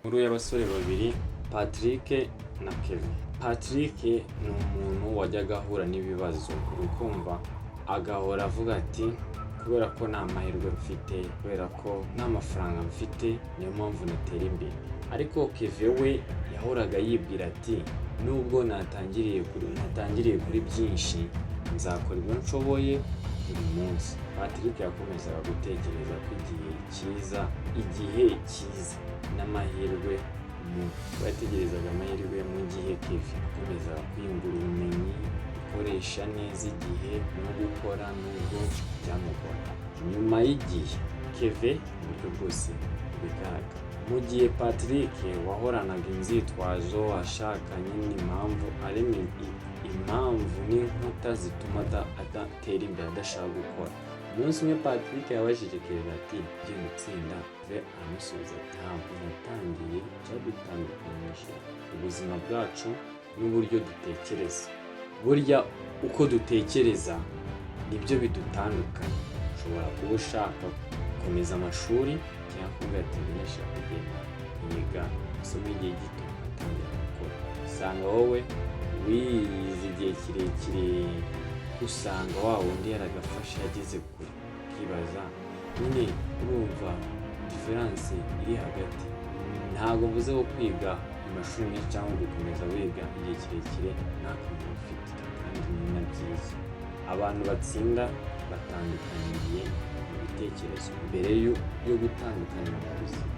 Inkuru y'abasore babiri, Patrick na Kevin. Patrick ni umuntu wajyaga ahura n'ibibazo, uri kumva, agahora avuga ati: "Kubera ko nta mahirwe mfite, kubera ko nta mafaranga mfite, niyo mpamvu natera imbere." Ariko Kevin we yahoraga yibwira ati: "Nubwo natangiriye kuri byinshi, nzakora ibyo nshoboye buri munsi." Patrick yakomezaga gutekereza ko igihe cyiza n'amahirwe mu yategerezaga amahirwe, mu gihe Kevin yakomezaga kwiyungura ubumenyi, gukoresha neza igihe no gukora nubwo byamugora. Nyuma y'igihe, Kevin mu buryo bwose bigaragara, mu gihe Patrick wahoranaga inzitwazo, ashaka nyine impamvu, arema impamvu n'inkuta zituma adatera imbere, adashaka gukora. Umunsi umwe Patrick yabajije Kevin ati: "Genda utsinda?" Kevin aramusubiza ati: "Ntabwo natangiye." Icyadutandukanyije ubuzima bwacu n'uburyo dutekereza. Burya uko dutekereza nibyo bidutandukanya. Ushobora kuba ushaka gukomeza amashuri cyangwa kuvuga ati: "Ndashaka kugenda nkiga amasomo y'igihe gito, nkatangira gukora." Usanga wowe wize igihe kirekire, usanga wa wundi yaragafashe, yageze kure. Ukibaza nyine, urumva différence iri hagati. Ntabwo mvuze ko kwiga amashuri menshi cyangwa gukomeza wiga igihe kirekire nta kamaro bifite, kandi ni na byiza. Abantu batsinda batandukaniye mu bitekerezo mbere yo gutandukanira mu buzima.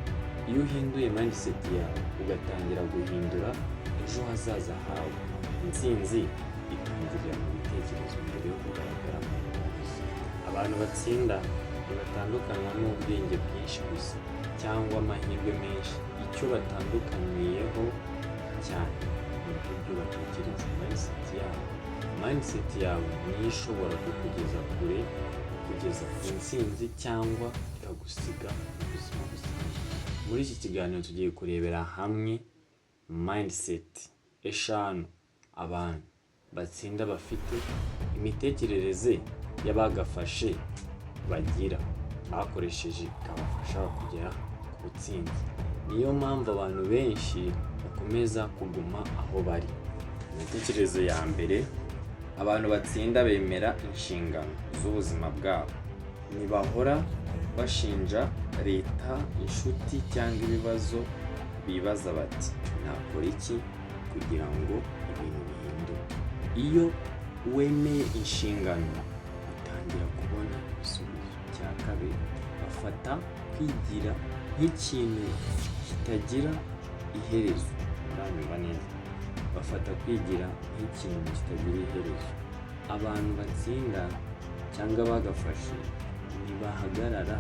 Iyo uhinduye mindset yawe, ugatangira guhindura ejo hazaza hawe. Intsinzi itangirira mu bitekerezo mbere yo kugaragara mu buzima. Abantu batsinda ntibatandukanywa n'ubwenge bwinshi gusa cyangwa amahirwe menshi. Icyo batandukaniyeho cyane ni uburyo batekereza, mindset yabo. Mindset yawe niyo ishobora kukugeza kure, kugeza ku ntsinzi cyangwa ikagusiga mu buzima busanzwe. Muri iki kiganiro tugiye kurebera hamwe mindset eshanu abantu batsinda bafite, imitekerereze y'abagafashe bagira, bakoresheje ikabafasha kugera ku ntsinzi. Niyo mpamvu abantu benshi bakomeza kuguma aho bari. Imitekerereze ya mbere: abantu batsinda bemera inshingano z'ubuzima bwabo. Ntibahora bashinja leta, inshuti cyangwa ibibazo. Bibaza bati: "Nakora iki kugira ngo ibintu bihinduke?" Iyo wemeye inshingano, utangira kubona ibisubizo. Cya kabiri, bafata kwigira nk'ikintu kitagira iherezo. Muranyumva neza? Bafata kwigira nk'ikintu kitagira iherezo. Abantu batsinda cyangwa bagafashe ntibahagarara,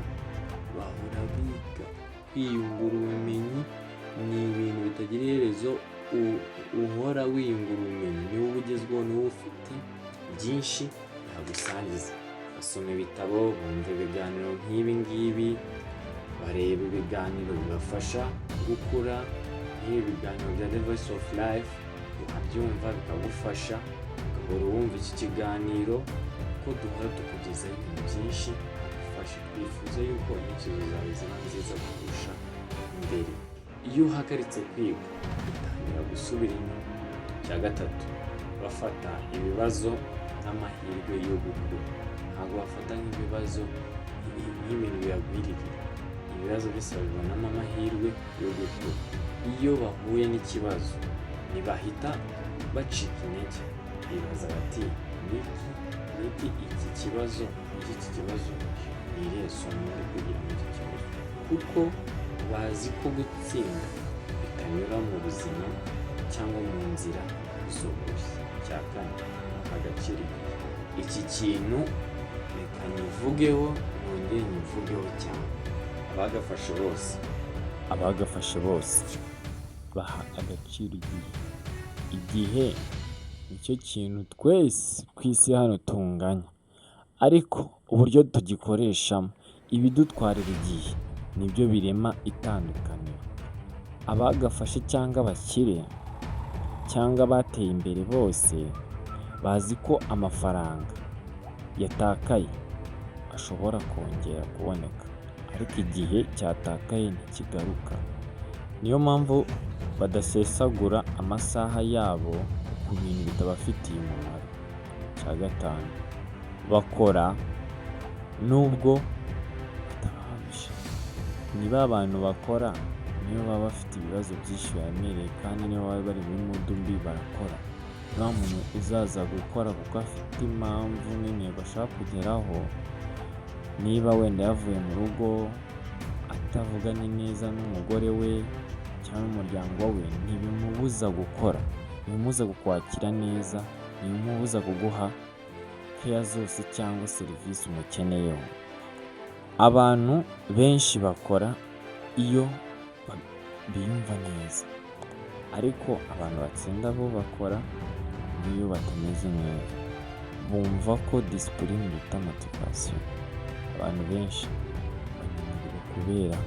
bahora biga. Kwiyungura ubumenyi ni ibintu bitagira iherezo. Uhora wiyungura ubumenyi, niwo uba ugezweho, niwo ufite byinshi yagusangiza. Basoma ibitabo, bumva ibiganiro nk'ibi ngibi, bareba ibiganiro bibafasha gukura, nk'ibi biganiro bya The Voice of Life, ukabyumva bikagufasha, ugahora wumva iki kiganiro, ko duhora tukugezaho ibintu byinshi bigufasha. Twifuza yuko intekerezo zawe ziba nziza kurusha mbere. Iyo uhagaritse kwiga, utangira gusubira inyuma. Icya gatatu, bafata ibibazo nk'amahirwe yo gukura. Ntabwo bafata nk'ibibazo nk'ibintu bibagwiririye. Ibibazo byose babibonamo amahirwe yo gukura. Iyo bahuye n'ikibazo, ntibahita bacika intege. Bibaza bati: "Niki iki kibazo, iki kibazo ni irihe somo ndi kwigira muri iki kibazo?" Kuko bazi ko gutsinda bitanyura mu buzima cyangwa mu nzira zoroshye. Icya kane, baha agaciro igihe. Iki kintu reka nyivugeho, nongere nyivugeho cyane. Abagafashe bose baha agaciro igihe. Igihe nicyo kintu twese ku isi hano tunganya, ariko uburyo tugikoreshamo, ibidutwarira igihe, nibyo birema itandukaniro. Abagafashe cyangwa abakire cyangwa abateye imbere bose bazi ko amafaranga yatakaye ashobora kongera kuboneka, ariko igihe cyatakaye ntikigaruka. Niyo mpamvu badasesagura amasaha yabo ku bintu bitabafitiye umumaro. Icya gatanu, bakora nubwo bataba babishaka. Ni ba bantu bakora niyo baba bafite ibibazo byinshi bibaremereye, kandi niyo baba bari muri mood mbi barakora. Ni wa muntu uzaza gukora kuko afite impamvu n'intego ashaka kugeraho. Niba wenda yavuye mu rugo atavuganye neza n'umugore we cyangwa n'umuryango we, ntibimubuza gukora, ntibimubuza kukwakira neza, ntibimubuza kuguha keya zose cyangwa serivisi umukeneyeho. Abantu benshi bakora iyo biyumva neza, ariko abantu batsinda bo bakora n'iyo batameze neza. Bumva ko discipline iruta motivation. Abantu benshi bananirwa kubera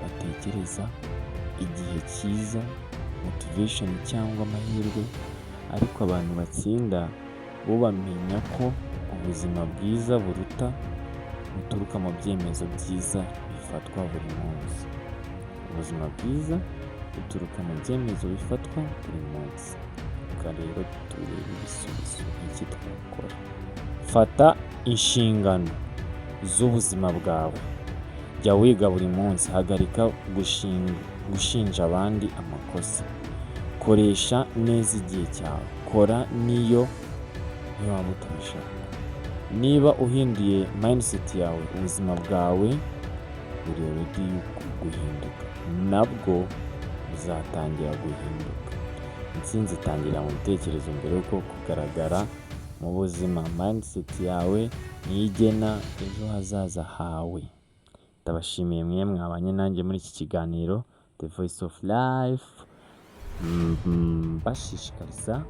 batekereza igihe cyiza, motivation cyangwa amahirwe, ariko abantu batsinda bo bamenya ko ubuzima bwiza buruta buturuka mu byemezo byiza bifatwa buri munsi. Ubuzima bwiza buturuka mu byemezo bifatwa buri munsi. Reka rero turebe ibisubizo, iki twakora. Fata inshingano z'ubuzima bwawe. Jya wiga buri munsi, hagarika gushinja abandi amakosa. Koresha neza igihe cyawe, kora niyo waba utabishaka. Niba uhinduye mindset yawe, ubuzima bwawe buri ready guhinduka, nabwo buzatangira guhinduka. Intsinzi itangirira mu bitekerezo mbere yuko kugaragara mu buzima. Mindset yawe niyo igena ejo hazaza hawe. Ndabashimiye mwe mwabanye nanjye muri iki kiganiro The Voice of Life, mbashishikariza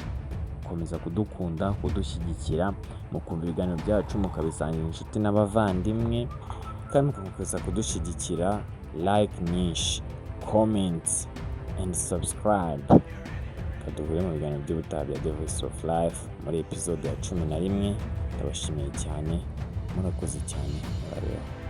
gukomeza kudukunda, kudushyigikira, mukumva ibiganiro byacu, mukabisangiza inshuti n'abavandimwe, kandi mugakomeza kudushyigikira, like nyinshi, comment and subscribe. Reka duhure mu biganiro by'ubutaha bya The Voice of Life muri episode ya 11. Ndabashimiye cyane, murakoze cyane, murabeho.